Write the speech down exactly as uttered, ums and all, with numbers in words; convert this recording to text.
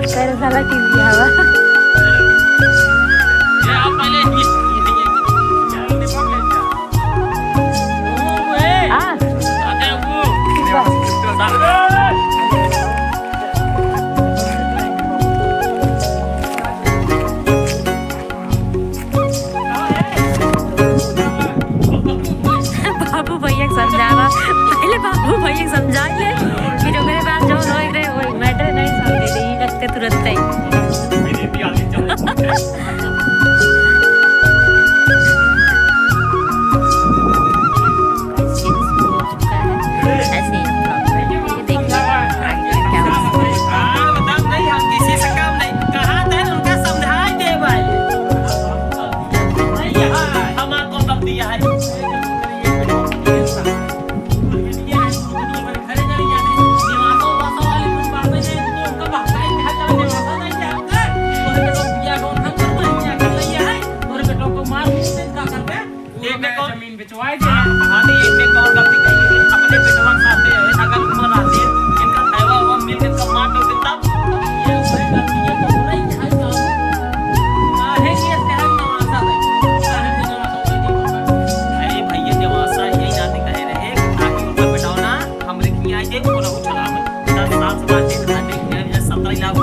तेरे साला टीवी हवा। हाँ। बाबू भैया के समझावा, पहले बाबू भैया के समझा ले, फिर ओकरे बाद जौन होए रहे, होए, matter नहीं समझे, यही लगते तुरंत ही। ऐसे ही हम लोग, ये देखिए, आगे क्या होता है। हाँ, बताओ नहीं, हम किसी से कम नहीं। कहा था उनका समझाए दे भाई। नहीं, हाँ, हमार कौन गलती है? तोरे बेटो को मार मुंह से का करबे? एक में कौन? जमीन बेचवाए दे। हाँ, हाँ, नहीं, एक में कौन गलती कही है? अपने बेटवा के साथे है, अगर उम्र रहते, इनका खाएवा हुआ मिल के इनका मार दो, तब। ये कोई गलती है तो हो रही है, काम। काहे के तेरा नवासा है? काहे के नवासा है? अरे भैया, नवासा यही नाते कहे रहे, ताकि उनका बेटवा ना हमरे खियाई दे, वो रहू चला में। दस साल से बात चल रहा है, देखिए, ये सत्रह लाख